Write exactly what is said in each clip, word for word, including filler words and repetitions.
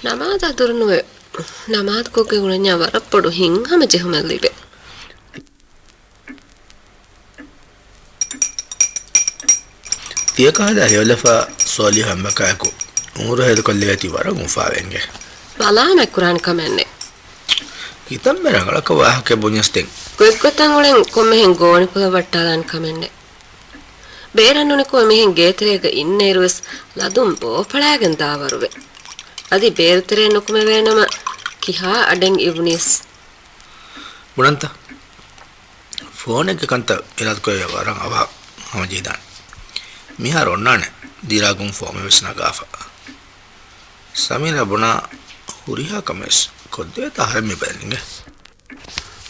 ނަމާދާ ދުރުނުވެ، ނަމާދުކޮށްގެން އުޅެންޏާ ވަރަށް ބޮޑު ހިތްހަމަޖެހުމެއް ލިބޭ. ތިޔަކަހަލަ ހެޔޮލަފާ ސޯލިހު އެނބަކާއެކު އުމުރު ހޭދަކޮށްލެވޭތީ ވަރަށް އުފާވެންގެ. ބަލާމަ ކުރާނެ ކަމެއްނެއް. ކިތަންމެ ރަނގަޅަކަށް ވާހަކަ ބުންޏަސް ދެން. ގޮތްގޮތަށް އުޅެން ކޮންމެހެން ގޯނިފުޅަށް ވައްޓާލާނެ ކަމެއްނެއް. ބޭރަށް ނުނިކުމެ މިހެން ގޭތެރޭގަ އިންނައިރުވެސް ލަދުން ބޯފަޅާގެން ދާވަރުވެ. އަދި ބޭރުތެރެއެއް ނުކުމެވޭނަމަ ކިހާ އަޑެއް އިވުނީސް. ބުނަންތަ؟ ފޯނެއްގެ ކަންތައް އިރާދަކުރެއްވިޔާ ވަރަށް އަވަހަށް ހަމަޖެހިދާނެ. މިހާރު އޮންނާނެ ދިރާގުން ފޯމެއް ވެސް ނަގާފަ. ސަމީރާ ބުނާ ހުރިހާ ކަމެއް ވެސް ކޮށްދެވޭތާ އަހަރެން މި ބަލަން އިނގޭ.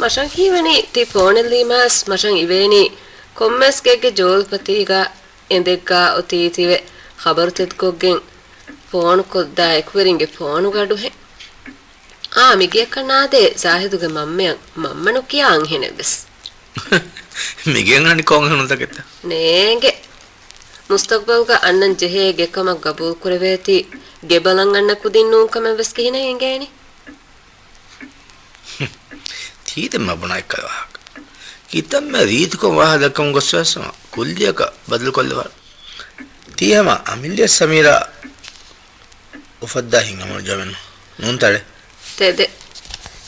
މަށަށް ހީވަނީ ތި ފޯނެއްލީމާސް މަށަށް އިވޭނީ ކޮންމެސް ގެއްގެ ޖޯލުފަތީގަ އެނދެއްގާ އޮތީ ތިވެ ޚަބަރުތެދުކޮށްގެން ފޯނުކޮށްދާ އެކުވެރިންގެ ފޯނުގަ އަޑުހެން. އާ، މިގެއަކަށް ނާދޭ ޒާހިދުގެ މަންމައަށް މަންމަ ނުކިޔާ އަންހެނެއްވެސް. މިގެއަށް އަންނަނީ ކޮން އަންހެނުންތަކެއްތަ؟ ނޭނގެ. މުސްތަގްބަލްގަ އަންނަން ޖެހޭ ގެކަމަށް ގަބޫލުކުރެވޭތީ، ގެބަލަން އަންނަ ކުދިން ނޫން ކަމެއްވެސް ކިހިނެއް އެނގޭނީ؟ ތީދެން މަބުނާ އެއްކަލަ ވާހަކަ. ކިތަންމެ ރީތިކޮށް ވާހަކަ ދައްކަމުން ގޮސްވެސް ހަމަ ކުއްލިއަކަށް ބަދަލުކޮށްލަވާ. ތީ ހަމަ އަމިއްލަ ސަމީރާ އުފައްދާ ހިތްހަމަނުޖެހުމެއްނު. ނޫންތަ އަޅެ؟ ތެދެއް.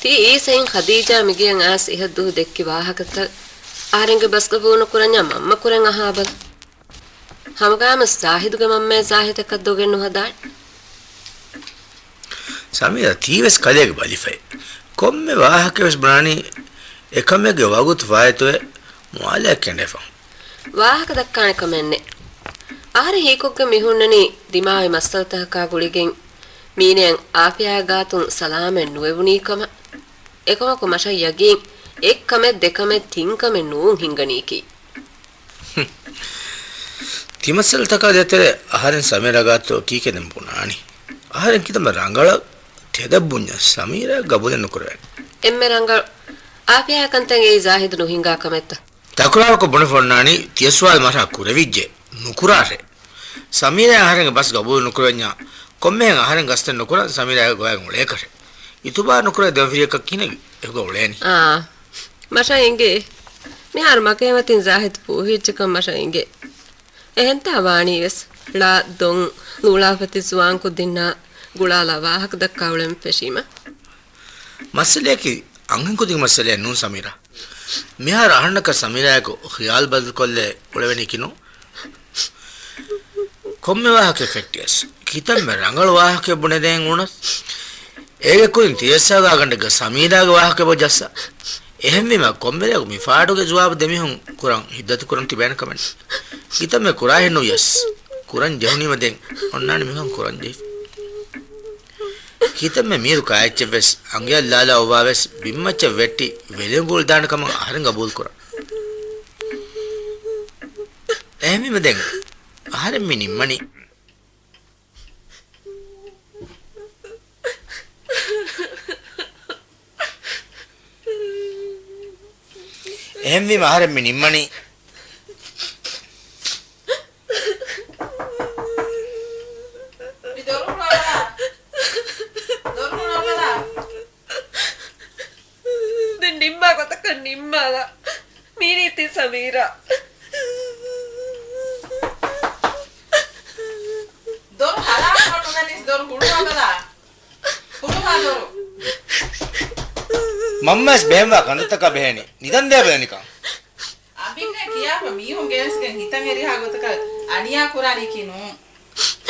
ތީ އީސައިން ޚަދީޖާ މިގެއަށް އައިސް އިހަށްދުވަހު ދެއްކި ވާހަކަތައް އަހަރެންގެ ބަސް ގަބޫލު ނުކުރަންޏާ މަންމަ ކުރެން އަހާބަލަ. ހަމަގާމަސް ޒާހިދުގެ މަންމައެއް ޒާހިދަކަށް ދޮގެއް ނުހަދާނެ. ސަމީރާ ތީވެސް ކަލޭގެ ބަލިފައި. ކޮންމެ ވާހަކަވެސް ބުނާނީ އެކަމެއްގެ ވަގުތު ފާއިތުވެ މުއާލައަށް ކެނޑޭފަ. ވާހަކަ ދައްކާނެ ކަމެއްނެއް. އަހަރެން ހީކޮށްގެން މިހުންނަނީ ދިމާވި މައްސަލަތަކަކާ ގުޅިގެން މީނައަށް އާފިޔާގެ ގާތުން ސަލާމަތް ނުވެވުނީ ކަމަށް. އެކަމަކު މަށަށް ޔަގީން އެއްކަމެއް ދެކަމެއް ތިންކަމެއް ނޫން ހިންގަނީކީ. ތިމައްސަލަތަކާ ދޭތެރޭ އަހަރެން ސަމީރާ ގާތު ކީކޭ ދެން ބުނާނީ؟ އަހަރެން ކިތަންމެ ރަނގަޅަށް ތެދަށް ބުންޏަސް ސަމީރާ ގަބޫލެއް ނުކުރެވޭނެ. އެންމެ ރަނގަޅު. އާފިޔާ ކަންތައް އެއީ ޒާހިދު ނުހިނގާ ކަމެއްތަ؟ ތަކުރާރުކޮށް ބުނެފަ އޮންނާނީ ތިޔަ ސުވާލު މަށާ ކުރެވިއްޖެ. ނުކުރާށޭ. ސަމީރާ އަހަރެންގެ ބަސް ގަބޫލު ނުކުރެވެންޏާ ކޮންމެހެން އަހަރެން ގަސްތެއް ނުކުރަން ސަމީރާ ގޮވައިގެން އުޅޭކަށެއް. އިތުބާރު ނުކުރޭ ދެމަފިރިޔަކަށް ކިހިނެއް އެކުގަ އުޅޭނީ. އާ. މަށަށް އެނގޭ. މިހާރު މަގޭ މަތިން ޒާހިދު ފޫހިއްޖެކަން މަށަށް އެނގޭ. އެހެންތާ ވާނީވެސް ޅަ ދޮން ލޫޅާފަތި ޒުވާން ކުދިންނާ ގުޅާލާ ވާހަކަ ދައްކާ އުޅެން ފެށީމަ. މައްސަލައަކީ އަންހެން ކުދިންގެ މައްސަލައެއް ނޫން ސަމީރާ. މިހާރު އަހަންނަކަށް ސަމީރާއެކު ޚިޔާލު ބަދަލުކޮށްލެވޭ އުޅެވެނީކީ ނޫން. ކޮންމެ ވާހަކައެއް ފެއްޓިޔަސް، ކިތަންމެ ރަނގަޅު ވާހަކައެއް ބުނެދޭން އުޅުނަސް، އޭގެ ކުރިން ތިރީސް ސާގާގަނޑެއްގަ ސަމީރާގެ ވާހަކައެއް ބޮ ޖައްސާ. އެހެންވީމަ، ކޮންމެ ރެއަކު މި ފާޑުގެ ޖުވާބު ދެމީހުން ކުރަން ހިއްދަތި ކުރަން ތިބޭނެ ކަމެއް. ކިތަންމެ ކުރާހެއް ނުވިޔަސް، ކުރަން ޖެހުނީމަ ދެން އޮންނާނެ މިކަން ކުރަން ޖެހިފަ. ކިތަންމެ މީރު ކާއެއްޗެއްވެސް އަނގަޔަށް ލާލާ އޮއްވާވެސް ބިންމައްޗަށް ވެއްޓި ވެލިން ގުޅިދާނެ ކަމަށް އަހަރެން ގަބޫލު ކުރަން. އެހެންވީމަ ދެން އަހަރެން މި ނިންމަނީ. އެހެންވީމަ އަހަރެން މި ނިންމަނީ. މި ދޮރު ހުޅުވާބަލަ. ދޮރު ހުޅުވާބަލަ. ދެން ނިންމާ ގޮތަކަށް ނިންމާލާ. މީނީ ތި ސަމީރާ. ދޮރު ހަލާކުވަން ނުދަނީސް ދޮރު ހުޅުވާބަލަ. ހުޅުވާ ދޮރު. މަންމަވެސް ބެހެންވާ ކަންތައްތަކާ ބެހޭނީ ނިދަން ދޭބަލަނިކަން. އަނބިންނޭ ކިޔާފަ މީހުން ގެނެސްގެން ހިތަށް އެރިހާ ގޮތަކަށް އަނިޔާ ކުރާނީކީ ނޫން.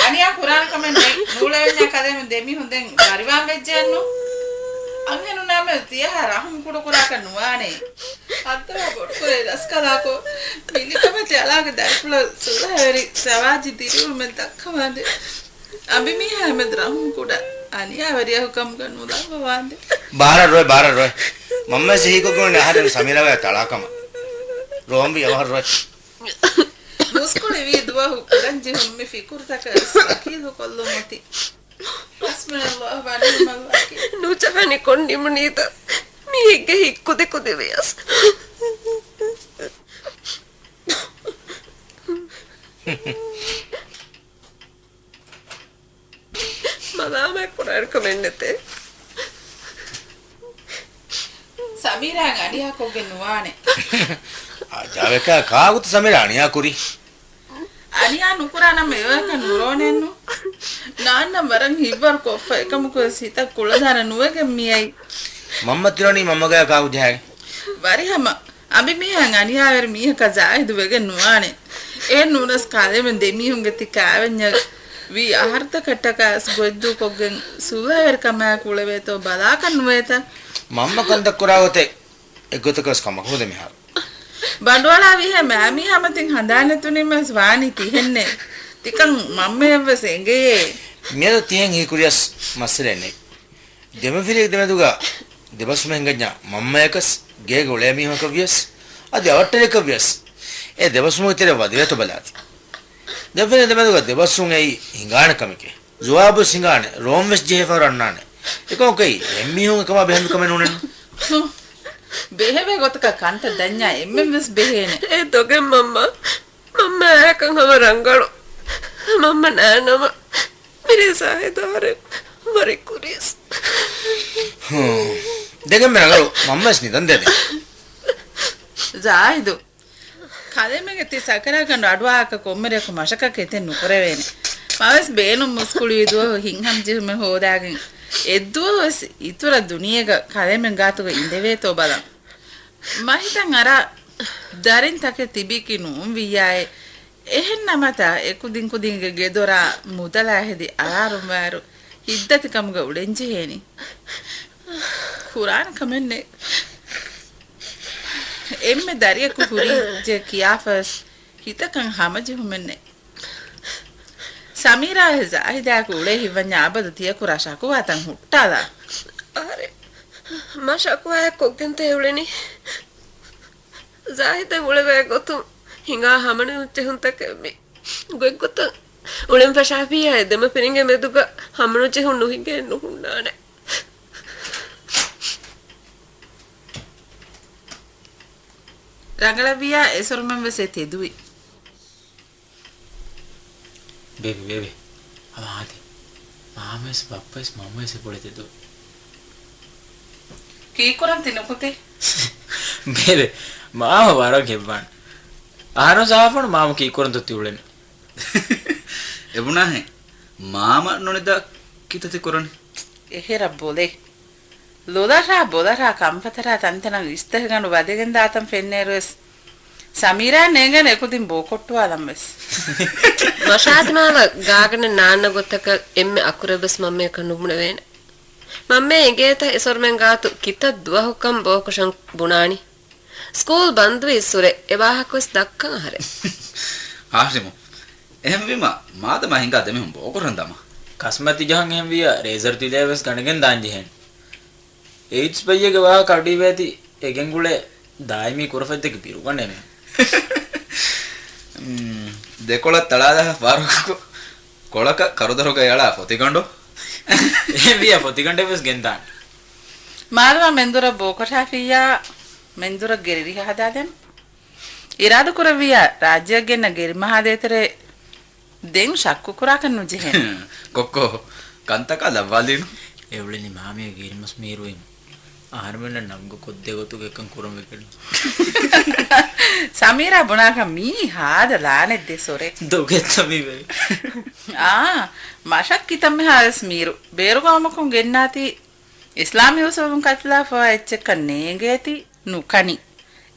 އަނިޔާ ކުރާނެ ކަމެއް ނެތް. ނޫޅެވެންޏާ ކަލޭމެން ދެމީހުން ދެން ވަރިވާން ވެއްޖެއެއްނު. އަންހެނުންނާމެދު ތިޔަހާ ރަހުމް ކުޑަކުރާކަށް ނުވާނެ. ހައްދަވާ ބޮޑުކުރޭ ރަސްކަލާކޮ. މިލިކަމެތި އަޅާގެ ދަރިފުޅަށް ސުލަހަވެރި ސަވާޖި ދިރިއުޅުމެއް ދައްކަވާނދޭ. އަނބިމީހާ މެދު ރަހުމް ކުޑަ އަނިޔާވެރިޔަކު ކަމުގަ ނުލައްވަވާނދޭ. ބާރަށް ރޮއެ، ބާރަށް ރޮއެ. މަންމަވެސް ހީކޮށްގެން އަހަރެން ސަމީރާގެ ތަޅާ ކަމަށް. ރޯންވީ އަވަހަށް ރޮއެ. މުސްކުޅިވީ ދުވަހު ކުރަންޖެހުނު މި ފިކުރުތަކަށް ވަކީލު ކޮށްލުމުތި. ޙަސްބުނަﷲ ވަނިޢަލް ވަކީލް. ނުޖަހަނިކޮށް ނިމުނީތަ؟ މީހެއްގެ ހިތް ކުދި ކުދި ވިޔަސް. މާ ސަލާމަތް ކުރާނެ ކަމެއް ނެތޭ. ސަމީރާ އަނިޔާ ކޮށްގެން ނުވާނެ. އާ، ޖާވެކާ، ކާކުތަ ސަމީރާ އަނިޔާ ކުރީ؟ އަނިޔާ ނުކުރާ ނަމަ އެވަރަކަށް ނުރޯނެއްނު. ނާންނަ ވަރަށް ހިތްވަރު ކޮށްފަ އެކަމަކުވެސް ހިތަށް ކުޅަދާނަ ނުވެގެން މިއައީ. މަންމަ ތިރޮނީ މަންމަގައި ކާކު ޖަހައި. ވަރިހަމަ އަނބިމީހާ އަނިޔާވެރި މީހަކަށް ޒާހިދު ވެގެން ނުވާނެ. އެހެން ނޫނަސް ކާލެމެން ދެމީހުންގެ ތި ކާވެންޏަށް ވީ އަހަރުތަކަށްޓަކާ އަސް ގޮތްދޫކޮށްގެން ސުލްހަވެރިކަމާއެކު އުޅެވޭތޯ ބަލާކަށް ނުވޭތަ؟ މަންމަ ކަންތައް ކުރާ ގޮތެއް އެއްގޮތަކަސް ކަމަކު ނުދޭ މިހާރު. ބަނޑުއަޅާ ވީހޭ މާމީ ހަމަ ތިން ހަނދާން ނެތުނީމަސް ވާނީ ތިހެންނޭ. ތިކަން މަންމަޔަށްވެސް އެނގެޔޭ. މިއަދު ތިހެން ހީކުރިޔަސް މައްސަލައެއް ނެތް. ދެމަފިރިއެއްގެ ދެމެދުގަ ދެބަސްވުމެއް ހިނގަންޏާ މަންމަޔަކަސް ގޭގަ އުޅޭ މީހަކަށްވިޔަސް އަދި އަވަށްޓެރިޔަކަށްވިޔަސް އެ ދެބަސްވުމުގެ ތެރެއަށް ވަދެވޭތޯ ބަލާތި. ދެމަފިރިން ދެމެދުގަ ދެބަސްވުން އެއީ ހިނގާނެ ކަމެކޭ. ޒުވާބުވެސް ހިނގާނެ، ރޯންވެސް ޖެހޭ ފަހަރު އަންނާނެ. އެކަމަކު އެއީ އެއްމީހުން އެކަމާ ބެހެއްޓުނު ކަމެއް ނޫނެއްނު. ހު، ބެހެވޭ ގޮތަކަށް ކަންތައް ދަންޏާ އެންމެންވެސް ބެހޭނެ. އޭ ދޮގެއް މަންމާ. މަންމަ އާއެކަން ހަމަ ރަނގަޅު. މަންމަ ނާންނަމަ މިރޭ ޒާހިދު އަހަރެން ވަރި ކުރީސް. ހޫ. ދެން މި ރަނގަޅު މަންމަވެސް ނިދަން ދެދެން. ޒާހިދު. ކަލޭމެންގެ ތި ސަކަރާތްގަނޑު އަޑުއަހާކަށް ކޮންމެ ރެއަކު މަށަކަށް އެތެއް ނުކުރެވޭނެ. މަވެސް ބޭނުން މުސްކުޅިވި ދުވަހު ހިތްހަމަޖެހުމެއް ހޯދާގެން އެއްދުވަހުވެސް އިތުރަށް ދުނިޔޭގަ ކަލޭމެން ގާތުގަ އިނދެވޭތޯ ބަލަން. މަހިތަށް އަރާ ދަރިން ތަކެއް ތިބީކީ ނޫންވިއްޔާއޭ. އެހެން ނަމަތާ އެކުދިން ކުދިންގެ ގެދޮރާ މުދަލާ ހެދި އަރާރުންވާއިރު ހިތްދަތިކަމުގަ އުޅެންޖެހޭނީ. ކުރާނެ ކަމެއް ނެތް. އެންމެ ދަރިޔަކު ހުރީ ޖެ ކިޔާފަވެސް ހިތަކަށް ހަމަޖެހުމެއް ނެތް. ސަމީރާއާއި ޒާހިދާއެކު އުޅޭ ހިތްވަންޏާ އަބަދު ތިޔަކުރާ ޝަކުވާތައް ހުއްޓާލާ. އަހަރެން މަށަކުވާއެއް ކޮށްގެންތަ އުޅެނީ؟ ޒާހިދެއް އުޅެވޭ ގޮތުން ހިނގާ ހަމަނުޖެހުންތަކެއް މި. ގޮތްގޮތަށް އުޅެން ފަށާފިއްޔާ އެ ދެމަފިރިންގެ މެދުގަ ހަމަނުޖެހުން ނުހިނގޭ ނުހުންނާނެ. ރަނގަޅަށްވިއްޔާ އެސޮރުމެން ވެސް އެ ތެދުވި. ބޭބެ، ބޭބެ. އަވަހާދޭ. މާމަވެސް ބައްޕަވެސް މަންމަވެސް އެބޮޑެތި ދޯ. ކީއްކުރަން ތި ނުކުތީ؟ ބޭބެ، މާމަ ވަރަށް ހެއްވާން. އަހަރުން ސާފުން މާމަ ކީއްކުރަންތޯ ތި އުޅެން. އެބުނާހެން. މާމަ ނުނިދާ ކިތަ ތި ކުރަނީ؟ އެހެރަ ބޮލޭ. ލޮލަށާ ބޮލަށާ ކަންފަތަރާ ތަންތަނަށް އިސްތަށިގަނޑު ވަދެގެން ދާތަން ފެންނޭރުވެސް، ސަމީރާ ނޭނގޭނެ އެކުދިން ބޯކޮށްޓުވާލަންވެސް. މަށާތިމާލަ ގާގަނޑެއް ނާންނަ ގޮތަކަށް އެންމެ އަކުރެއްވެސް މަންމަޔަކަށް ނުބުނެވޭނެ. މަންމަ އެނގޭތަ އެސޮރުމެން ގާތު ކިތައް ދުވަހަކަން ބޯކޮށަން ބުނާނީ. ސްކޫލް ބަންދުވީއްސުރެ އެ ވާހަކަވެސް ދައްކަން އަހަރެން. ހާޝިމު، އެހެންވީމަ މާދަމާ ހިނގާ ދެމީހުން ބޯކުރަން ދަމާ. ކަސްމަތި ޖަހަން އެހެންވިއްޔާ ރޭޒަރު ތިލަޔަށް ވެސް ގަނެގެން ދާން ޖެހޭނެ. އެއިޑްސް ބައްޔެއްގެ ވާހަކަ އަޑުއިވޭތި އެ ގެންގުޅޭ ދާއިމީ ކުރަފަތްތަކެއް ބިރުގަނޭ މީ. މް، ދެކޮޅަށް ތަޅާލާ ފާރުގަކު ކޮޅަކަށް ކަރުދަރުގަ އަޅާ ފޮތިގަނޑު. އެހެންވިއްޔާ ފޮތިގަނޑެއް ވެސް ގެންދާން. މާދަމާ މެންދުރަށް ބޯކޮށާފިއްޔާ މެންދުރަށް ގެރިރިހާ ހަދާދޭން. އިރާދަކުރެއްވިއްޔާ ރާއްޖެއަށް ގެންނަ ގެރިމަހާ ދޭތެރޭ ދެން ޝައްކުކުރާކަށް ނުޖެހޭނެ. ކޮއްކޮ، ކަންތަކާ ލައްވާލީނު. އެ އުޅެނީ މާމަޔަށް ގެރިމަސް މީރުވީމަ. އަހަރުމެންނަށް ނަމްގަ ކޮށްދޭ ގޮތުގަ އެކަން ކުރަން ވެގެން. ސަމީރާ ބުނާކަށް މީ ހާދަ ލާނެތް ދެ ސޮރެ. ދޮގެއްތަ މީ ވެ. އާ، މަށަށް ކިތަންމެހާ ވެސް މީރު. ބޭރުގައުމަކުން ގެންނާތީ އިސްލާމީ އުސޫލުން ކަތިލާފަވާ އެއްޗެއްކަން ނޭނގޭތީ. ނުކަނި.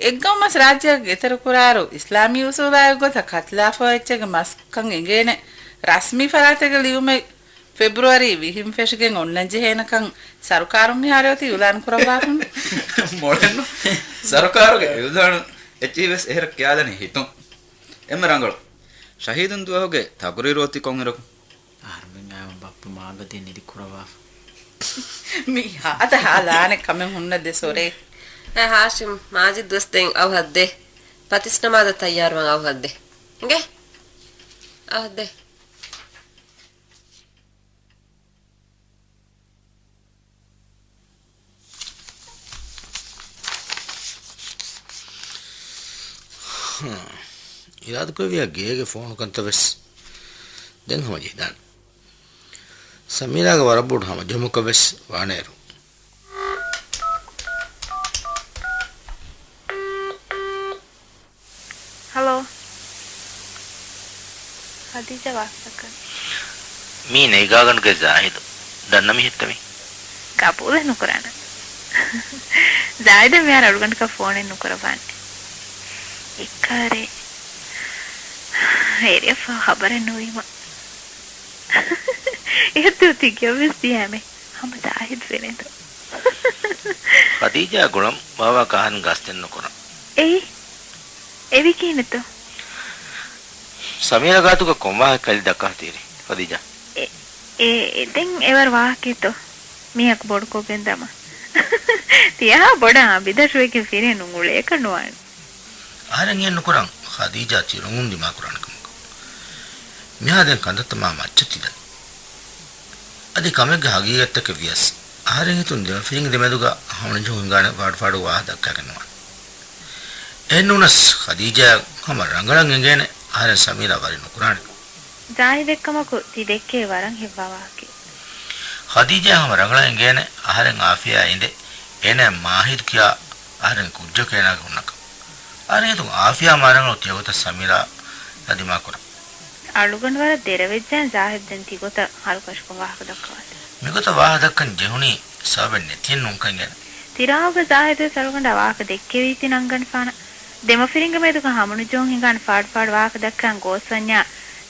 އެއްގައުމަސް ރާއްޖެއަށް އެތެރެކުރާއިރު، އިސްލާމީ އުސޫލާ އެއްގޮތަށް ކަތިލާފަ އެއްޗެއްގެ މަސްކަން އެނގޭނެ ރަސްމީ ފަރާތެއްގެ ލިޔުމެއް ފެބްރުއަރީ ވިހިން ފެށިގެން އޮންނަންޖެހޭނެކަން ސަރުކާރުން މިހާރު އޮތީ އިއުލާން ކުރައްވާފަ. މޮޅެއްނު. ސަރުކާރުގެ އިއުލާނު އެއްޗިހި ވެސް އެހެރަ ކިޔާލަނީ ހިތުން. އެންމެ ރަނގަޅު. ޝަހީދުން ދުވަހުގެ ތަގުރީރު އޮތީ ކޮންއިރަކު؟ އަހަރުމެން އާ ބައްޕަ މާގަދޭ ނިދި ކުރަވާފަ. މީ ހާދަ ހާލާނެ ކަމެއް ހުންނަ ދެ ސޮރޭ. އައި ހާޝިމް، މާޖިދު ވެސް ދެން އަވަހަށް ދޭ. ފަތިސް ނަމާދަށް ތައްޔާރުވާން އަވަހަށް ދޭ. އިނގޭ؟ އަވަހަށް ދޭ. އިރާދަކުރެއްވިއްޔާ ގޭގެ ފޯނު ކަންތައް ވެސް ދެން ހަމަޖެހިދާނެ. ސަމީރާގެ ވަރަށް ބޮޑު ހަމަޖެހުމަކަށް ވެސް ވާނެއިރު. ހަލޯ. ޚަދީޖާ ވާހަކަ ދައްކަން. މީ ނޭގާގަނޑުގެ ޒާހިދު. ދަންނަ މީހެއްތަ މީ؟ ގަބޫލެއް ނުކުރާނަން. ޒާހިދަށް މިހާރު އަޅުގަނޑަކަށް ފޯނެއް ނުކުރައްވާނެ. އެއްކާރެއް އެރިއަށްފަހު ޚަބަރެއް ނުވީމަ. އެހެއްދޫ ތި ގެޔަށްވެސް ދިޔައިމެ. ހަމަ ޒާހިދު ފެނޭތޯ. ޚަދީޖާ ގުޅަން ބާވާ ކާހަން ގަސްތެއް ނުކުރަން. އެއީ؟ އެވީ ކިހިނެއްތޯ؟ ސަމީރާ ގާތުގަ ކޮން ވާހަކަ ކަލި ދައްކާ ތީރި، ޚަދީޖާ؟ އެ، އެ، އެ، ދެން އެވަރު ވާހަކައެއްތޯ؟ މީހަކު ބޮޑުކޮށްގެން ދަމާ. ތިޔަހާ ބޮޑަށް އަނބިދަށުވެގެން ފިރޭ ނުނގުޅޭކަށް ނުވާނެ. އަހަރެން އެއް ނުކުރަން ޚަދީޖާ ތިރުން ދިމާކުރާނެ ކަމަކަށް. މިހާ ދެން ކަންތައްތައް މާ މައްޗަށް ތިދަނީ. އަދި ކަމެއްގެ ހަގީގަތްތަކެއް ވިޔަސް، އަހަރެން ހިތުން ދެމަފިރިންގެ ދެމެދުގަ ހަމަނުޖެހުން ހިނގާނެ ފާޑުފާޑު ވާހަކަ ދައްކާގެން ނުވާނެ. އެހެންނޫނަސް ޚަދީޖާއަށް ހަމަ ރަނގަޅަށް އެނގޭނެ އަހަރެން ސަމީރާ ވަރި ނުކުރާނެ. ޒާހިދެއްކަމަކު ތި ދެއްކޭ ވަރަށް ހެއްވާ ވާހަކައެއް. ޚަދީޖާއަށް ހަމަ ރަނގަޅަށް އެނގޭނެ އަހަރެން އާފިޔާ އިނދެ އޭނައަށް މާހިދު ކިޔާ އަހަރެން ކުއްޖަކު އޭނާގެ ހުންނަކަން. އަހަރެން ހިތުން އާފިޔާ މާ ރަނގަޅު ތިޔަގޮތަށް ސަމީރާއަށް ދިމާކުރަން. އަޅުގަނޑު ވަރަށް ދެރަވެއްޖެ ޒާހިދު ދެން ތިގޮތަށް ހަރުކަށިކޮށް ވާހަކަ ދައްކަވާތީ. މިގޮތަށް ވާހަކަ ދައްކަން ޖެހުނީ ސަބަބެއް ނެތިއެއް ނޫންކަން އެނގޭނެ. ތިރާހުގަ ޒާހިދުވެސް އަޅުގަނޑަށް ވާހަކަ ދެއްކެވީތީ ނަންގަނޑުފާނަށް. ދެމަފިރިންގެ މެދުގަ ހަމަނުޖެހުން ހިނގާނެ ފާޑުފާޑު ވާހަކަ ދައްކަން ގޯސްވަންޏާ،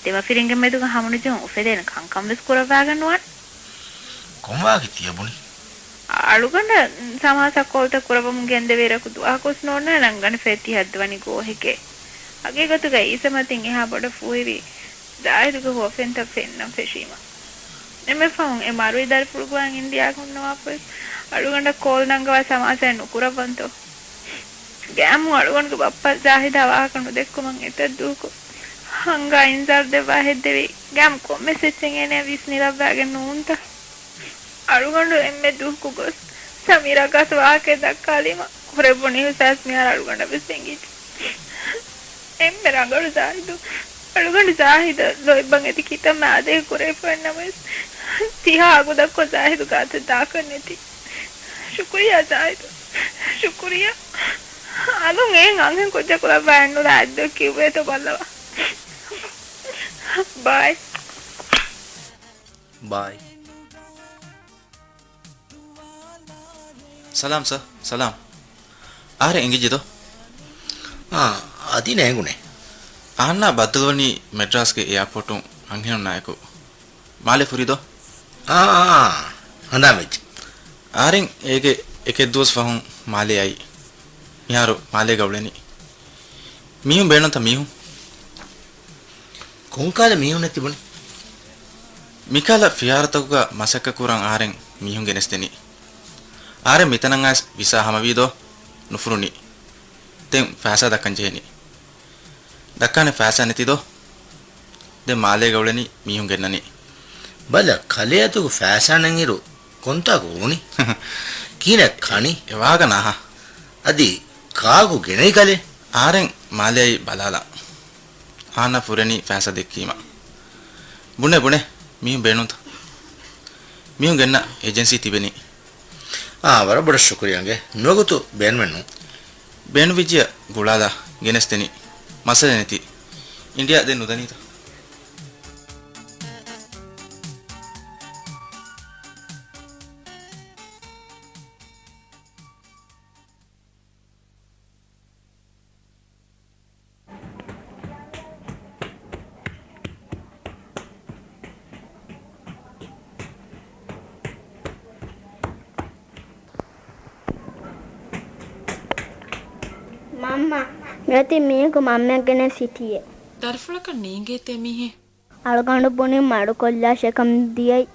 ދެމަފިރިންގެ މެދުގަ ހަމަނުޖެހުން އުފެދޭނެ ކަންކަންވެސް ކުރައްވާގެން ނުވާނެ. ކޮން ވާހަކަ ތިޔަބުނީ؟ އަޅުގަނޑަށް ސަމާސާ ކޯލްތައް ކުރައްވަމުން ގެންދެވޭ އިރަކު ދުވަހަކުވެސް ނޯންނާނެ ނަންގަނޑު ފޭ ތި ހައްދަވަނީ ގޯހެކޭ. ހަގީގަތުގަ އީސަމަތިން އެހާ ބޮޑަށް ފޫހިވީ ޒާހިދުގެ ހުވަފެންތައް ފެންނަން ފެށީމަ. އެންމެ ފަހުން އެ މަރުވި ދަރިފުޅުގަވާން އިންޑިއާގަ ހުންނަވާފަވެސް އަޅުގަނޑަށް ކޯލް ނަންގަވާ ސަމާސާއެއް ނުކުރައްވަންތޯ؟ ގައިމު އަޅުގަނޑުގެ ބައްޕަ ޒާހިދާ ވާހަކަ ނުދެއްކުމަށް އެތައް ދުވަހަކު ހަންގާ އިންޒާރު ދެއްވާ ހެއްދެވީ. ގައިމު ކޮންމެސް އެއްޗެއް އޭނަޔަށް ވިސްނިލައްވާގެން ނޫންތަ؟ އަޅުގަނޑު އެންމެ ދުވަހަކު ގޮސް ސަމީރާ ގާތު ވާހަކައެއް ދައްކާލީމަ ކުރެއްވުނު އިހުސާސް މިހާރު އަޅުގަނޑަށް ވެސް އެނގިއްޖެ. އެންމެ ރަނގަޅު ޒާހިދު. އަޅުގަނޑު ޒާހިދަށް ލޯތްބަށް އެދި ކިތަންމެ އާދައިގެ ކުރެވިފައެއް ނަމަވެސް، ތިހާ އަގު ދައްކޮށް ޒާހިދު ގާތަށް ދާކަށް ނެތި. ޝުކުރިއްޔާ ޒާހިދު. ޝުކުރިއްޔާ. އަލުން އެހެން އަންހެން ކުއްޖަކު ލައްވާ އެއްނުލާ އަތްދޮށް ކިއުއްވޭތޯ ބައްލަވާ. ބާއި. ބާއި. ސަލާމް ސަރ، ސަލާމް. އަހަރެން އެނގިއްޖެދޯ؟ އާ، އަދި ނޭނގުނޭ. އަހަންނާ ބައްދަލުވަނީ މެޑްރާސްގެ އެއާޕޯޓުން އަންހެނުންނާއެކު. މާލެ ފުރިދޯ؟ އާ، އާ، އާ. ހަނދާން ވެއްޖެ. އަހަރެން އޭގެ އެކެއް ދުވަސް ފަހުން މާލެ އައީ. މިހާރު މާލޭގަ އުޅެނީ. މީހުން ބޭނުންތަ މީހުން؟ ކޮންކާލަ މީހުންނެއް ތިބުނީ؟ މިކަހަލަ ފިހާރަތަކުގަ މަސައްކަތް ކުރަން އަހަރެން މީހުން ގެނެސްދެނީ. އަހަރެން މިތަނަށް އައިސް ވިސާ ހަމަވީދޯ؟ ނުފުރުނީ. ދެން ފައިސާ ދައްކަން ޖެހެނީ. ދައްކާނެ ފައިސާ ނެތިދޯ؟ ދެން މާލޭގަ އުޅެނީ މީހުން ގެންނަނީ. ބަލަ، ކަލޭ އަތުގަ ފައިސާ ނެތްއިރު ކޮންތާކު ހުންނީ؟ ކިހިނެއް ކަނީ؟ އެ ވާހަކަ ނާހާ. އަދި ކާކު ގެނައީ ކަލޭ؟ އަހަރެން މާލެ އައީ ބަލާލަން. އަހަންނަށް ފުރެނީ ފައިސާ ދެއްކީމަ. ބުނޭ، ބުނޭ، މީހުން ބޭނުންތަ؟ މީހުން ގެންނަ އޭޖެންސީ ތިބެނީ. އާ، ވަރަށް ބޮޑަށް ޝުކުރިއްޔާ އިނގޭ. މިވަގުތު ބޭނުމެއް ނޫން. ބޭނުންވެއްޖިޔަ ގުޅާލާ ގެނެސްދެނީ. މައްސަލަ ނެތި. އިންޑިއާ ދެން ނުދަނީތަ؟ މަންމަ، މިއޮތީ މީހަކު މަންމައަށް ގެނެސް ސިޓީއެއް. ދަރިފުޅަކަށް ނޭނގޭތޭ މީހެއް. އަޅުގަނޑު ބުނި މަޑުކޮށްލާށޭ ކަމަށް ދިޔައީ.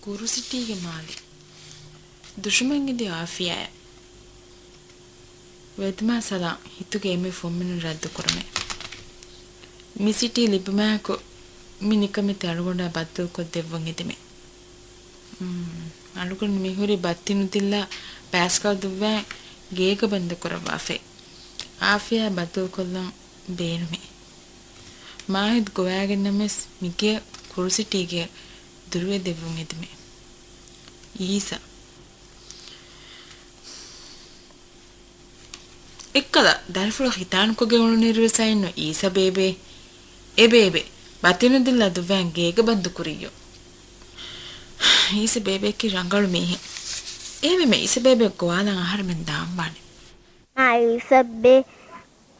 ކުރު ސިޓީގެ މާލެ. ދުށުމެއް އެދި އާފިޔާއަށް. ވެދުމާ ސަލާ ހިތުގެ އެންމެ ފުންމިނުން ރައްދުކުރަމޭ. މި ސިޓީ ލިބުމާއެކު މި ނިކަމެތި އަޅުގަނޑާ ބައްދަލުކޮށް ދެއްވަން އެދެމޭ. މް، އަޅުގަނޑު މިހުރީ ބައްތި ނުދިއްލާ ޕާސްކަލް ދުއްވާ ގޭގަ ބަންދު ކުރައްވާފައި. އާފިޔާ ބައްދަލުކޮށްލަން ބޭނުމޭ. މާހިދު ގޮވާގެންނަމަވެސް މިގެއަށް ކުރުސިޓީގެއަށް ދުރުވެދެއްވުން އެދުމޭ. އީސަ. އެއްކަލަ ދަރިފުޅު ހިތާނުކޮށްގެން އުޅުނުއިރުވެސް އައިންނު އީސަ ބޭބޭ. އޭ ބޭބެ، ބަތިނުދިން ލަދުއްވާން ގޭގަ ބަންދު ކުރިއްޔޯ. އީސަ ބޭބެއަކީ ރަނގަޅު މީހެއް. އެހެންވީމަ އީސަ ބޭބެ ގޮވާލަން އަހަރެމެން ދާންވާނެ. އާ، އީސަ ބޭ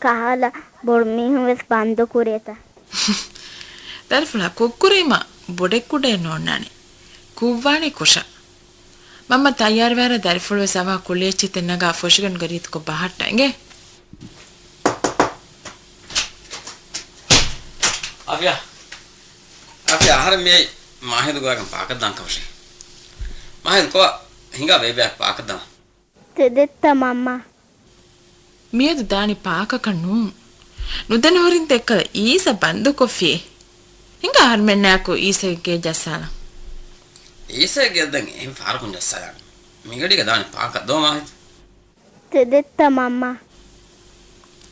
ކަހަލަ ބޮޑު މީހުން ވެސް ބަންދު ކުރޭތަ؟ ދަރިފުޅާ ކުށްކުރީމަ ބޮޑެއް ކުޑައެއް ނޯންނާނެ. ކުށްވާނީ ކުށަށް. މަންމަ ތައްޔާރުވާއިރަށް ދަރިފުޅުވެސް އަވާ ކުލި އެއްޗިތެއް ނަގާ ފުށިގަނޑުގަ ރީތިކޮށް ބަހައްޓާ އިނގޭ. އާފިޔާ. އާފިޔާ، އަހަރެން މިއައީ މާހިދު ގޮވާގެން ޕާކަށް ދާން ކަމަށޭ. މާހިދު ކޮބާ ހިނގާ ބޭބެއާ ޕާކަށް ދާން. ތެދެއްތަ މަންމާ؟ މިއަދު ދާނީ ޕާކަކަށް ނޫން. ނުދެނެ ހުރިންތަ އެއްކަލަ އީސަ ބަންދުކޮށްފިއޭ. ހިނގާ އަހަރުމެންނާއެކު އީސަގެ ގޭ ޖައްސާލަން. އީސަގެ ގެއަށް ދެން އެހެން ފަހަރަކުން ޖައްސާލާނެ. މިގަޑީގަ ދާނީ ޕާކަށް ދޯ މާހިދު؟ ތެދެއްތަ މަންމާ؟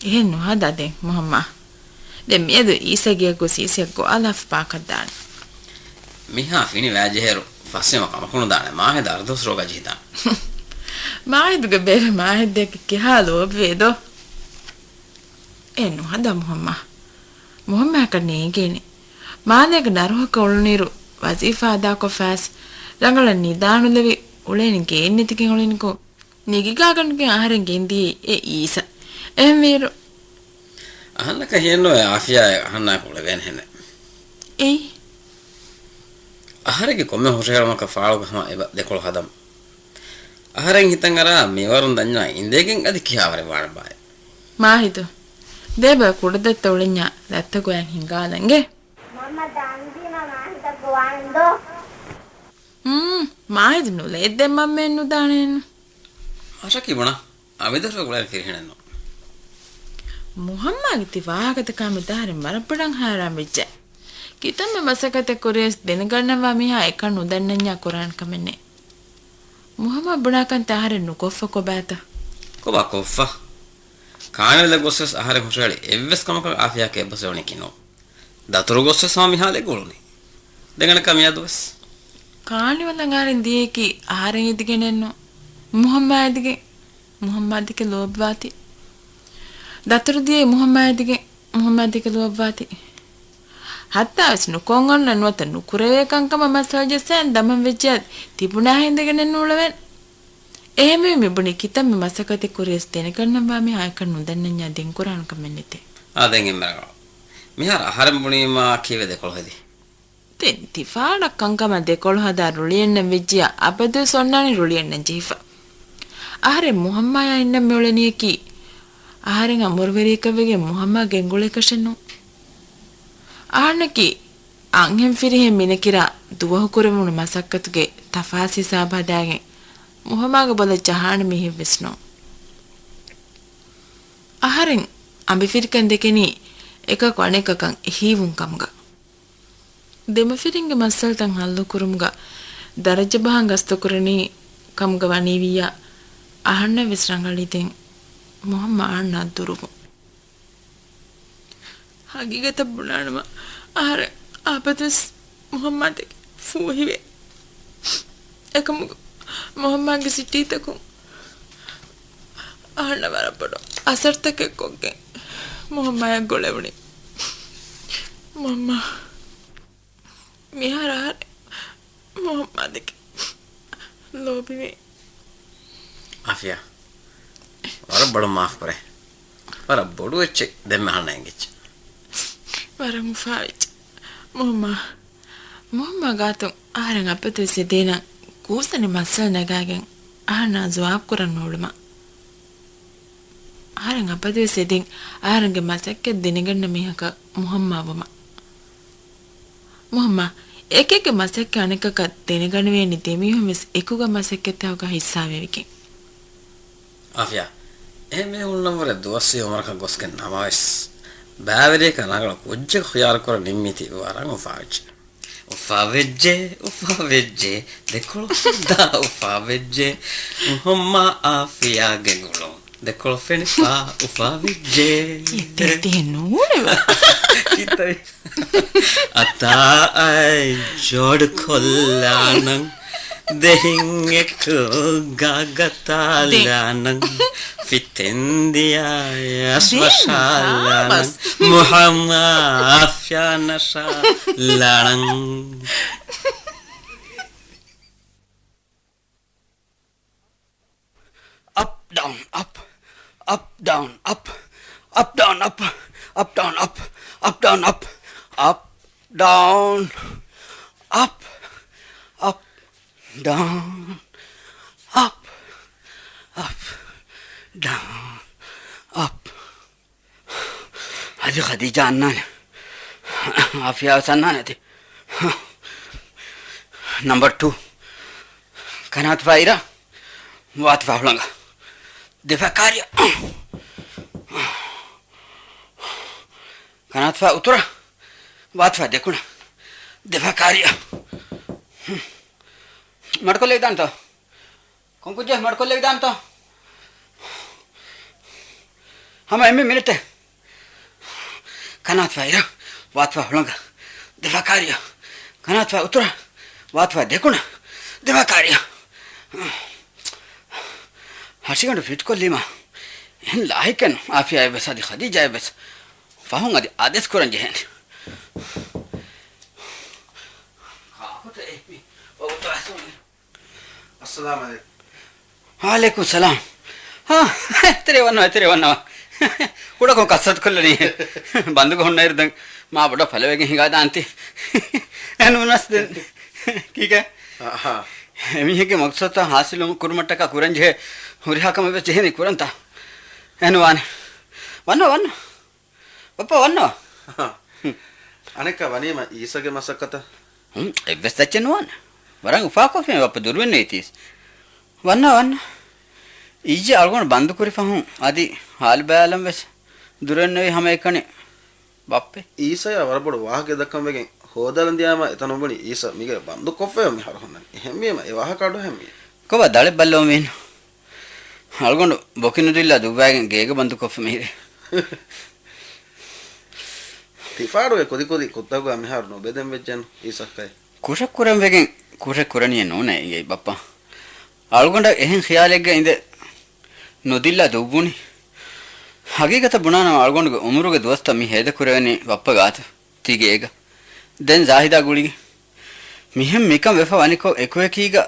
އެހެން ނުހަދާ ދެން މުހައްމާ. ދެން މިއަދު އީސަގެއަށް ގޮސް އީސައަށް ގޮވާލާފަ ޕާކަށް ދާނެ. މިހާ ފިނިވާ ޖެހޭއިރު ފަސްވީމަ ކަމަކު ނުދާނެ. މާހިދު އަރަދުވަސް ރޯގާ ޖެހިދާނެ. މާހިދުގެ ބޭބެ މާހިދުއަކީ ކިހާ ލޯބިވޭ ދޯ؟ އެ ނުހަދާ މުހައްމާ. މުހައްމާއަކަށް ނޭނގޭނެ. މާލޭގަ ނަރުހަކަށް އުޅުނުއިރު ވަޒީފާ އަދާކޮށްފައިސް ރަނގަޅަށް ނިދާނުލެވި އުޅޭނެ ގެއިން ނެތިގެން އުޅެނިކޮށް، ނިގިގާގަނޑުގެން އަހަރެން ގެންދިޔައީ އެ އީސަ. އެހެންވީއިރު. އަހަންނަކަށް ހިޔެއްނުވޭ އާފިޔާ އަހަންނާއެކު އުޅެވޭނެހެނެއް. އެއީ. އަހަރެންގެ ކޮންމެ ހުށަހެޅުމަކަށް ފާޅުގަ ހަމަ އެބަ ދެކޮޅު ހަދަމު. އަހަރެން ހިތަށް އަރާ މިވަރުން ދަންޏާ އިނދެގެން އަދި ކިހާވަރެއް ވާނެބާއޭ. މާހިދު. ދޭބަ ކުޑަދައްތަ އުޅެންޏާ ދައްތަ ގޮވައިން ހިނގާލަން އިނގޭ. މަންމަ ދާންދީމަ މާހިދަށް ގޮވާން ދޯ؟ ހުން، މާހިދު ނުލައެއް ދެން މަންމައެއް ނުދާނެއެއްނު. އަށަކީ ބުނާ، އަމިދަށް ގުޅޭނެ ފިރިހެނެއްނު. މުހައްމާގެ ތި ވާހަކަތަކާ މި ދާރިން ވަރަށް ބޮޑަށް ހައިރާން ވެއްޖެ. ކިތަންމެ މަސައްކަތެއް ކުރިޔަސް ދެނެގަންނަވާ މީހާ އެކަން ނުދަންނަންޏާ ކުރާނެ ކަމެއްނެއް. މުހައްމާ ބުނާކަންތައް އަހަރެން ނުކޮށްފަ ކޮބާތަ؟ ކޮބާ ކޮށްފަ؟ ކާނިވަލަށް ގޮސްވެސް އަހަރެން ހުށަހެޅި އެއްވެސް ކަމަކަށް އާފިޔާއަކަށް އެއްބަސްވެވުނީކީ ނޫން. ދަތުރު ގޮސްވެސް ހަމަ މިހާލެއް ގުޅުނީ. ދެން އަނެއްކާ މިއަދުވެސް. ކާނިވަލަށް އަހަރެން ދިޔައީކީ އަހަރެން އެދިގެނެއްނު. މުހައްމާ އެދިގެން. މުހައްމާ ދެކެ ލޯބިވާތީ. ދަތުރު ދިޔައީ މުހައްމާ އެދިގެން. މުހައްމާ ދެކެ ލޯބިވާތީ. ހައްތާވެސް ނުކޮށް އޮންނަ ނުވަތަ ނުކުރެވޭ ކަންކަމަށް މައްސަލަ ޖައްސައިން ދަމަން ވެއްޖެއްޔާ ތިބުނާހެން އިނދެގެނެއްނު އުޅެވެން. އެހެންވެ މި ބުނީ ކިތަންމެ މަސައްކަތެއް ކުރިޔަސް ދެނެގަންނަވާ މީހާ އެކަން ނުދަންނަންޏާ ދެން ކުރާނެ ކަމެއް ނެތޭ. އާ، ދެން އެންމެ ރަނގަޅު. މިހާރު އަހަރެން ބުނީމާ ކީއްވެ ދެކޮޅު ހެދީ؟ ދެން ތި ފާޑަށް ކަންކަމަށް ދެކޮޅު ހަދާ ރުޅިއެއްނަން ވެއްޖިޔާ އަބަދުވެސް އޮންނާނީ ރުޅިއެއްނަން ޖެހިފަ. އަހަރެން މުހައްމާޔާ އިންނަން މިއުޅެނީއަކީ އަހަރެން އަނބުރުވެރިއަކަށްވެގެން މުހައްމާ ގެންގުޅޭކަށެއްނު. އަހަންނަކީ އަންހެން ފިރިހެން މިނެކިރާ ދުވަހު ކުރެވުނު މަސައްކަތުގެ ތަފާސް ހިސާބު ހަދާގެން މުހައްމާގެ ބޮލަށް ޖަހާނެ މީހެއްވެސް ނޫން. އަހަރެން އަނބިފިރިކަން ދެކެނީ އެކަކު އަނެކަކަށް އެހީވުން ކަމުގަ. ދެމަފިރިންގެ މައްސަލަތައް ހައްލުކުރުމުގަ ދަރަޖަ ބަހަން ގަސްތުކުރަނީ ކަމުގަ ވަނީވިއްޔާ އަހަންނަށް ވެސް ރަނގަޅީ ދެން މުހައްމާ އަހަންނާ ދުރުވުން. ހަގީގަތަށް ބުނާނަމަ، އަހަރެން އަބަދުވެސް މުހައްމާދެކެ ފޫހިވޭ. އެކަމަކު، މުހައްމާގެ ސިޓީތަކުން އަހަންނަށް ވަރަށް ބޮޑު އަސަރުތަކެއް ކޮށްގެން މުހައްމާޔަށް ގުޅެވުނީ. މަންމާ، މިހާރު އަހަރެން މުހައްމާދެކެ ލޯބިވީ. އާފިޔާ، ވަރަށް ބޮޑަށް މާފުކުރޭ. ވަރަށް ބޮޑު އެއްޗެއް ދެންމެ އަހަންނަށް އެނގިއްޖެ. ވަރަށް އުފާވެއްޖެ މުހައްމާ. މުހައްމާ ގާތުން އަހަރެން އަބަދުވެސް އެދޭނަން ކޫސަނި މައްސަލަ ނަގާގެން އަހަންނާ ޖުވާބު ކުރަން ނޫޅުމަށް. އަހަރެން އަބަދުވެސް އެދިން އަހަރެންގެ މަސައްކަތް ދެނެގަންނަ މީހަކަށް މުހައްމާ ވުމަށް. މުހައްމާ، އެކެއްގެ މަސައްކަތް އަނެކަކަށް ދެނެގަނެވޭނީ ދެމީހުން ވެސް އެކުގަ މަސައްކަތްތަކުގަ ހިއްސާވެވިގެން. އާފިޔާ، އެހެން މީހުންނަށްވުރެ ދުވަސްވީ އުމަރަކަށް ގޮސްގެން ނަމަވެސް، ބައިވެރިޔަކަށް ރަނގަޅު ކުއްޖަކު ޚިޔާރުކުރަން ނިންމީތީ ވަރަށް އުފާވެއްޖެ. އުފާވެއްޖެ، އުފާވެއްޖެ، ދެކޮޅު ހައްދާ އުފާވެއްޖެ، މުހައްމާ އާފިޔާގެ ގުޅުން. ދެކޮޅު ފެނިފާ އުފާވެއްޖެ. އެ ދެ ދެ ނޫނެވެ. ކިތައް؟ އަތާއަށް ޖޯޑުކޮށްލާނަން. ދެހިން އެކު ގާގަތާލާނަން. ފިތެންދިޔަ އަސްވަށާލާނަން. މުހައްމާ އާފިޔާ ނަށާލާނަން. އަޕް ޑައުން އަޕް، އަޕް ޑައުން އަޕް، އަޕް ޑައުން އަޕް، އަޕް ޑައުން އަޕް، އަޕް ޑައުން އަޕް، އަޕް ޑައުން އަޕް، އަޕް ޑައުން އަޕް، އަޕް ޑައުން އަޕް. އަދި ޚަދީޖާ އަންނާނެ. އާފިޔާ ވެސް އަންނާނެ އަދި. ނަމްބަރު ޓޫ. ކަނާތުފާ އިރާ ވާތުފާ ހުޅަނގާ. ދެފަ ކާރިއަށް. ކަނާތުފާ އުތުރަށް. ވާތުފާ ދެކުނަށް. ދެފަ ކާރިއަށް. މަޑުކޮށްލެވިދާނެތޯ؟ ކޮންކުއްޖެއް މަޑުކޮށްލެވިދާނެތޯ؟ ހަމަ އެންމެ މިނެޓެއް. ކަނާތުފާ އިރަށް، ވާތުފާ ހުޅަނގަށް، ދެފަ ކާރިއަށް. ކަނާތުފާ އުތުރަށް، ވާތުފާ ދެކުނަށް، ދެފަ ކާރިއަށް. ހަށިގަނޑު ފިޓްކޮށްލީމަ، އެހެން ލާހިކެއް ނޫން. އާފިޔާއަށް ވެސް އަދި ޚަދީޖާއަށް ވެސް ފަހުން އަދި އާދޭސް ކުރަން ޖެހޭނެ. ކާކުތަ އެ މީ؟ އައްސަލާމު ޢަލައިކުމް. ވަޢަލައިކުމް ސަލާމް. ހާ، އެތެރެ ވަންނަވާ، އެތެރެ ވަންނަވާ. ކުޑަކޮށް ކަސްރަތު ކޮށްލަނީ. ބަންދުގަ ހުންނައިރު ދެން މާ ބޮޑަށް ފަލަވެގެން ހިނގާދާންތީ. އެ ނޫނަސް ދެން. ކީކޭ؟ އަހާ. އެމީހެއްގެ މަގްސަދުތައް ހާސިލު ކުރުމަށްޓަކާ ކުރަން ޖެހޭ ހުރިހާ ކަމެއް ވެސް ޖެހޭނީ ކުރަންތާ. އެ ނުވާނެ. ވަންނަ، ވަންނަ. ބައްޕަ ވަންނަ. އަނެއްކާ ވަނީމަ އީސަގެ މަސައްކަތަށް. ހުން، އެއްވެސް ތައްޗެއް ނުވާނެ. ވަރަށް އުފާކޮށްފިން ބައްޕަ ދުރުވެންނެވިތީސް. ވަންނަ، ވަންނަ. އިއްޔެ އަޅުގަނޑު ބަންދު ކުރި ފަހުން އަދި ހާލު ބަޔާލަން ވެސް ދުރުވެންނެވި ހަމައެކަނި ބައްޕެ. އީސަޔާ ވަރަށް ބޮޑު ވާހަކައެއް ދައްކަން ވެގެން ހޯދާލަން ދިޔާމަ އެތަނުން ބުނި އީސަ މީގަ ބަންދު ކޮށްފައި މިހާރު ހުންނަނީ. އެހެންވީމަ އެ ވާހަކަ އަޑު އެހެންވީ. ކޮބާ ދަޅެއް ބައްލަވަމީނު؟ އަޅުގަނޑު ބޮކި ނުދިއްލާ ދުއްވައިގެން ގޭގަ ބަންދުކޮށްފަ މިހިރޭ. ތިފާޑުގެ ކުދިކުދި ކުށްތަކުގަ މިހާރު ނުބެދެން ވެއްޖެނު އީސަ ކައި. ކުށެއް ކުރަން ވެގެން ކުށެއް ކުރަނީއެއް ނޫނޭ އިނގޭ ބައްޕަ. އަޅުގަނޑަށް އެހެން ޚިޔާލެއްގަ އިނދެ ނުދިއްލާ ދުއްވުނީ. ހަގީގަތަށް ބުނާނަމަ އަޅުގަނޑުގެ އުމުރުގެ ދުވަސްތައް މި ހޭދަކުރެވެނީ ބައްޕަ ގާތު. ތި ގޭގަ. ދެން ޒާހިދާ ގުޅިގެން. މިހެން މިކަން ވެފަ ވަނިކޮށް އެކުއެކީގަ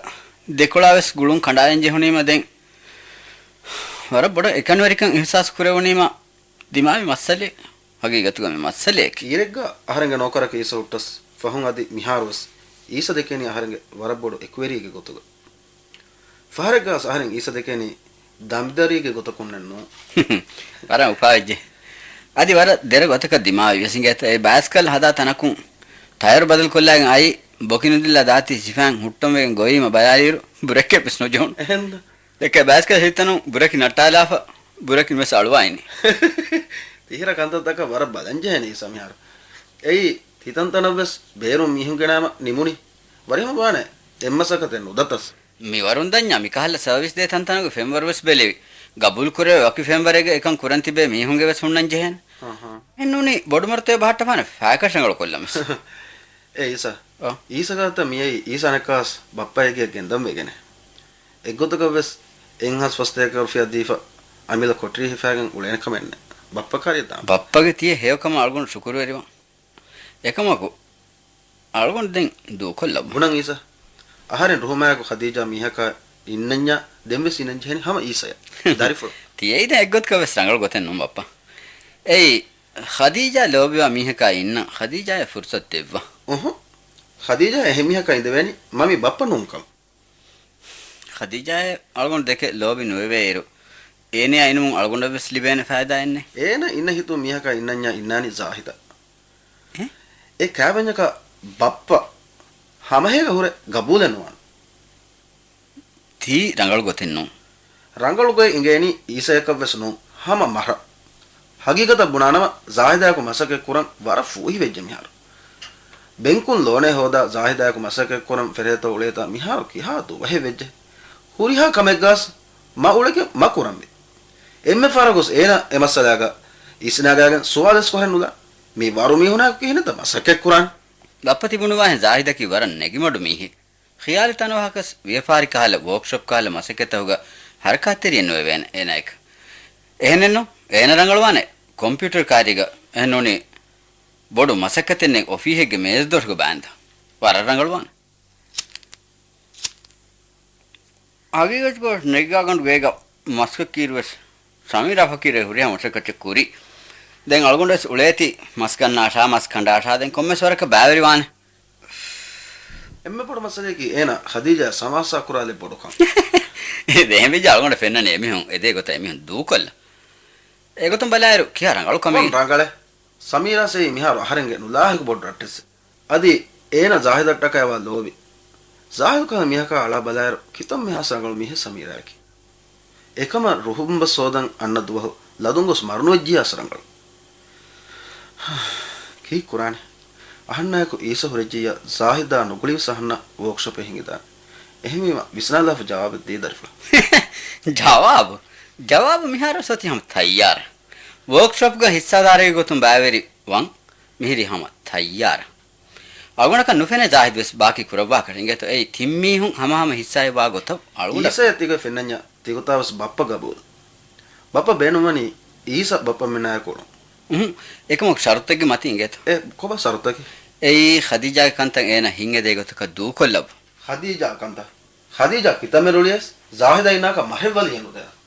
ދެކޮޅާ ވެސް ގުޅުން ކަނޑާލަން ޖެހުނީމަ ދެން ވަރަށް ބޮޑަށް އެކަނިވެރިކަން އިޙްސާސް ކުރެވުނީމަ ދިމާވި މައްސަލައެއް. ހަގީގަތުގަ މި މައްސަލައަކީ. އީރެއްގަ އަހަރެންގެ ނޯކަރަކީ އީސަ ހުއްޓަސް ފަހުން އަދި މިހާރުވެސް އީސަ ދެކެނީ އަހަރެންގެ ވަރަށް ބޮޑު އެކުވެރިއެއްގެ ގޮތުގަ. ފަހަރެއްގަ އަހަރެން އީސަ ދެކެނީ ދަނބިދަރިއެއްގެ ގޮތަކުންނެއް ނޫން. ވަރަށް އުފާވެއްޖެ. އަދި ވަރަށް ދެރަ ގޮތަކަށް ދިމާވި ވިޔަސިނގޭތަ އެ ބައިސްކަލް ހަދާ ތަނަކުން ޓަޔަރު ބަދަލުކޮށްލާގެން އައި ބޮކި ނުދިއްލާ ދާތީ ސިފައިން ހުއްޓަން ވެގެން ގޮވީމަ ބަލާލިއިރު ބުރެކެއް ވެސް ނުޖެހުނު. އެހެންދަ؟ ދެކެ ބައިސްކަލް ހިތަނު ބުރެކި ނައްޓާލާފަ ބުރެކިން ވެސް އަޅުވާ އިނީ. ތިހިރަ ކަންތައްތަކަށް ވަރަށް ބަލަން ޖެހޭނެ އީސަ މިހާރު. އެއީ ތިތަންތަނަށް ވެސް ބޭރުން މީހުން ގެނާމަ ނިމުނީ. ވަރިހަމަ ވާނެ އެއްމަސައްކަތެއް ނުދަތަސް. މިވަރުން ދަންޏާ މިކަހަލަ ސަރވިސް ދޭ ތަންތަނުގެ ފެންވަރު ވެސް ބެލެވި. ގަބޫލު ކުރެވޭ ވަކި ފެންވަރެއްގަ އެކަން ކުރަން ތިބޭ މީހުންގެ ވެސް ހުންނަން ޖެހޭނެ. އަހާ. އެންނޫނީ ބޮޑުމަރުތައް ބަހައްޓަފާނެ ފައިކަށި ރަނގަޅު ކޮށްލަމެސް. އޭ އީސަ. އާ. އީސަ ގާތަށް މިއައީ އީސަ އަނެއްކާސް ބައްޕަ އޭގެ ގެންދަން ވެގެނެ. އެއްގޮތަކަށް ވެސް އެއްހާސް ފަސް ދައިކަ ރުފިޔާ ދީފަ އަމިއްލަ ކޮޓަރި ހިފާގެން އުޅޭނެ ކަމެއް ނެތް. ބައްޕަ ކާރިއަށް ދާން. ބައްޕަގެ ތިޔަ ހެޔޮކަމަށް އަޅުގަނޑު ޝުކުރުވެރިވަން. އެކަމަކު އަޅުގަނޑު ދެން ދޫކޮށްލައްވަ. ބުނަން އީސަ. އަހަރެން ރުހުމާއެކު ޚަދީޖާ މީހަކާ އިންނަންޏާ ދެންވެސް އިނަން ޖެހެނީ ހަމަ އީސަޔަށް. ދަރިފުޅު. ތިޔައީ ދެން އެއްގޮތަކަށް ވެސް ރަނގަޅު ގޮތެއް ނޫން ބައްޕަ. އެއީ، ޚަދީޖާ ލޯބިވާ މީހަކާ އިންނަން ޚަދީޖާޔަށް ފުރުސަތު ދެއްވާ. އުހު. ޚަދީޖާ އެހެން މީހަކާ އިނދެވޭނީ މަ މި ބައްޕަ ނޫންކަމަށް. ޚަދީޖާއަށް އަޅުގަނޑު ދެކެ ލޯބި ނުވެވޭއިރު، އޭނަޔާ އިނުމުން އަޅުގަނޑަށް ވެސް ލިބޭނެ ފައިދާއެއްނެއް. އޭނަ އިންނަ ހިތުން މީހަކާ އިންނަންޏާ އިންނާނީ ޒާހިދަށް. އެ؟ އެ ކާވެންޏަކާ ބައްޕަ ހަމަހޭގަ ހުރެ ގަބޫލެއް ނުވާން. ތީ ރަނގަޅު ގޮތެއް ނޫން. ރަނގަޅު ގޮތް އިނގޭނީ އީސަޔަކަށް ވެސް ނޫން، ހަމަ މަށަށް. ހަގީގަތަށް ބުނާނަމަ، ޒާހިދާއެކު މަސައްކަތް ކުރަން ވަރަށް ފޫހިވެއްޖެ މިހާރު. ބެންކުން ލޯނެއް ހޯދާ، ޒާހިދާއެކު މަސައްކަތް ކުރަން ފެރޭތޯ އުޅޭތާ މިހާރު ކިހާ ދުވަހެއް ވެއްޖެ؟ ހުރިހާ ކަމެއްގާސް މަ އުޅެގެން މަ ކުރަންވީ. އެންމެ ފަހަރަށް ގޮސް އޭނަ އެ މައްސަލާގަ އިސްނާގާގެން ސުވާލެއް ކޮށް ނުލާ. މި ވަރު މީހުނާއެކު ކިހިނެއްތަ މަސައްކަތް ކުރާނެ؟ ބައްޕަ ތި ބުނުވާހެން ޒާހިދަކީ ވަރަށް ނެގިމަޑު މީހެއް. ޚިޔާލީ ތަނަވަހަކަސް ވިޔަފާރި ކަހަލަ ވޯކްޝޮޕް ކަހަލަ މަސައްކަތަކުގަ ހަރަކާތްތެރިއެއް ނުވެވޭނެ އޭނައަކަށް. އެހެނެއްނު، އޭނަ ރަނގަޅުވާނެ ކޮމްޕިއުޓަރ ކާރީގަ. އެހެންނޫނީ ބޮޑު މަސައްކަތެއް ނެތް އޮފީހެއްގެ މޭޒުދޮށުގަ ބާންދާ. ވަރަށް ރަނގަޅުވާނެ. ހަގީގަތުގަ ނެގިގާގަނޑު ގޭގަ މަސްކަކީރުވެސް ސަމީރާ ފަކީރޭ ހުރިހާ މަސައްކަތެއް ކުރި. ދެން އަޅުގަނޑުވެސް އުޅޭތީ މަސް ގަންނާށާ، މަސް ކަނޑާށާ، ދެން ކޮންމެސް ވަރަކަށް ބައިވެރިވާނެ. އެންމެ ބޮޑު މައްސަލައަކީ އޭނަ ޚަދީޖާ ސަމާސާ ކުރާލެއް ބޮޑުކަން. ދެހެން ވިއްޖާ އަޅުގަނޑަށް ފެންނަނީ އެމީހުން އެދޭ ގޮތަށް އެމީހުން ދޫކޮށްލަ. އެގޮތުން ބަލާއިރު ކިހާ ރަނގަޅު ކަމެއް. ކޮން ރަނގަޅެއް؟ ސަމީރާ ސެއި މިހާރު އަހަރެންގެ ނުލާހިކު ބޮޑު ރައްޓެއްސެއް. އަދި އޭނަ ޒާހިދަށްޓަކައި ވާ ލޯބި. ޒާހިދު ކަހަލަ މީހަކާ އަޅާ ބަލާއިރު ކިތަންމެހާސް ރަނގަޅު މީހެއް ސަމީރާއަކީ. އެކަމަށް ރުހުންބަސް ހޯދަން އަންނަ ދުވަހު ލަދުން ގޮސް މަރުނުވެއްޖިޔާސް ރަނގަޅު. ކީއްކުރާނެ؟ އަހަންނާއެކު އީސަ ހުރެއްޖިއްޔާ ޒާހިދާ ނުގުޅިވެސް އަހަންނަށް ވޯކްޝޮޕެއް ހިނގިދާނެ. އެހެންވީމަ ވިސްނާލާފަ ޖަވާބެއް ދީ ދަރިފުޅަށް. ޖަވާބު؟ ޖަވާބު މިހާރުވެސް އޮތީ ހަމަ ތައްޔާރަށް. ވޯކްޝޮޕްގަ ހިއްސާދާރެއްގެ ގޮތުން ބައިވެރި ވަން. މިހިރީ ހަމަ ތައްޔާރަށް. އަޅުގަނޑަކަށް ނުފެނޭ ޒާހިދުވެސް ބާކީ ކުރައްވާކަށް. އިނގޭތޯ އެއީ ތިން މީހުން ހަމަހަމަ ހިއްސާއެއް ވާ ގޮތަށް އަޅުގަނޑަށް. އީސައަށް ތިގޮތް ފެންނަންޏާ ތިގޮތާވެސް ބައްޕަ ގަބޫލު. ބައްޕަ ބޭނުންވަނީ އީސަ ބައްޕަމެންނާއެކު އުޅުން. އުހު، އެކަމަކު ޝަރުތެއްގެ މަތިން އިނގޭތޯ. އެ ކޮބާ ޝަރުތަކީ؟ އެއީ ޚަދީޖާގެ ކަންތައް އޭނަ ހިތްއެދޭ ގޮތަކަށް ދޫކޮށްލައްވު. ޚަދީޖާ ކަންތައް؟ ޚަދީޖާ ކިތަންމެ ރުޅިޔަސް ޒާހިދާ އިނާކަށް މަހެއް ވަލި އެނުދޭނަން.